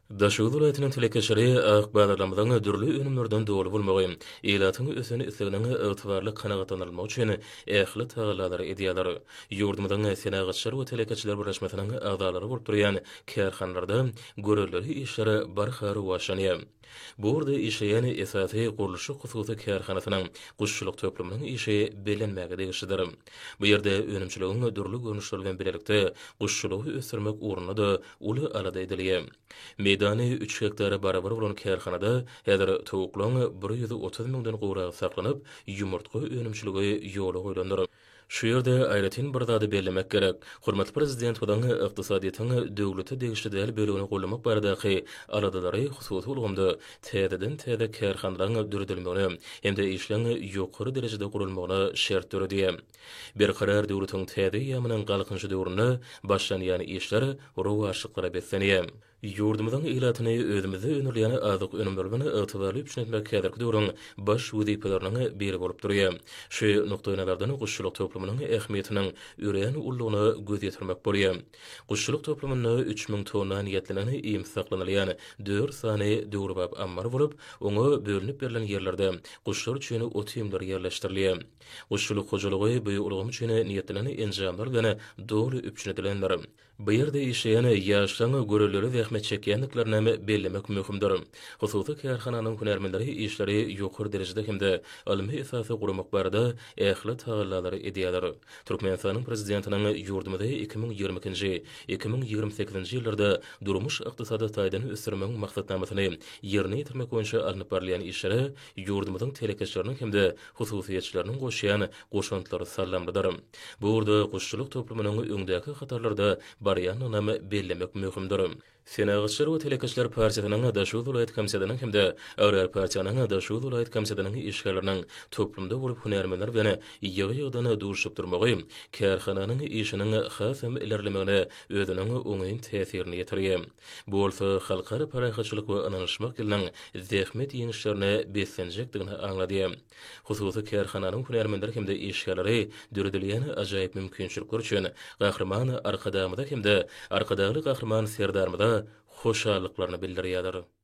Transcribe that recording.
Daşoguz welaýatynyň telekeçileri ak bazarlarymyzyň dürli önümlerden doly bolmagy, ilatyň ösen isleginiň ygtybarly kanagatlandyrylmagy üçin ähli tagallalary edýärler. Ýurdumyzyň Senagatçylar we telekeçiler birleşmesiniň agzalary bolup durýan kärhanalarda göreldeli işler barha rowaçlanýar. Bu ugurda işleýän esasy gurluşyk hususy kärhanasynyň guşçulyk toplumynyň işi bellenmäge degişlidir. Bu ýerde önümçiligiň dürli görnüşleri bilen bilelikde guşçulygy ösdürmek ugrunda-da uly alada edilýär. Meýdany üç gektara barabar bolan kärhanada häzir towuklaryň 130 müňden gowragy saklanyp, ýumurtga önümçiligi ýola goýlandyr. Şu ýerde aýratyn bir zady bellemek gerek. Hormatly Prezidentimiziň ykdysadyýetiň döwlete degişli däl bölegini goldamak baradaky aladalary hususy ulgamda täzeden-täze kärhanalaryň döredilmegine hem-de işleň ýokary derejede guralmagyna şert döredýär. Berkarar döwletiň täze eýýamynyň Galkynyşy döwründe başlanýan işler rowaçlyklara beslenýär. Ýurdumyzyň ilatyny özümizde öndürilýän azyk önümleri bilen ygtybarly üpjün etmek häzirki döwrüň baş wezipeleriniň biri bolup durýar. Şu nukdaýnazardan guşçulyk toplumynyň ähmiýetiniň örän uludygyna göz ýetirmek bolýar. Guşçulyk toplumynda 3000 tonna niýetlenen iým saklanylýan dört sany döwrebap ammar bolup, oňa bölünip berlen ýerlerde guşlar üçin ot-iýmler ýerleşdirilýär. Guşçulyk hojalygy bu ulgam üçin niýetlenen enjamlar bilen doly üpjün edilendir. Bu ýerde işleýän ýaşlaryň göreldeli zähmet çekýändiklerinem bellemek möhümdir. Hususy kärhananyň hünärmenleri işleri ýokary derejede hem-de ylmy esasda guramak barada ähli tagallalary edýärler. Türkmenistanyň Prezidentiniň ýurdumyzy 2022-nji, 2028-nji ýyllarda durmuş-ykdysady taýdan ösdürmegiň maksatnamasyny ýerine ýetirmek boýunça alnyp barylýan işlere ýurdumyzyň telekeçileriniň hem-de hususyýetçileriniň goşýan goşantlary sallamlydyr. Bu ugurda guşçulyk toplumynyň öňdäki hatarlarda barýandygynam bellemek möhümdir. Senagatçylar we telekeçiler partiýasynyň Daşoguz welaýat komitetiniň hem-de Agrar partiýanyň Daşoguz welaýat komitetiniň işgärleriniň toplumda bolup hünärmenler bilen ýygy-ýygydan duşuşyp durmagy kärhananyň işiniň hasam ilerlemegine özüniň oňyn täsirini ýetirýär. Bu bolsa Halkara parahatçylyk we ynanyşmak ýylynyň zähmet ýeňişlerine beslenjekdigini aňladýar. Hususy kärhananyň hünärmenleri hem-de işgärleri döredilýän ajaýyp mümkinçilikler üçin Gahryman Arkadagymyza hem-de Arkadagly Gahryman Serdarymyza hoşallyklaryny bildirýärler.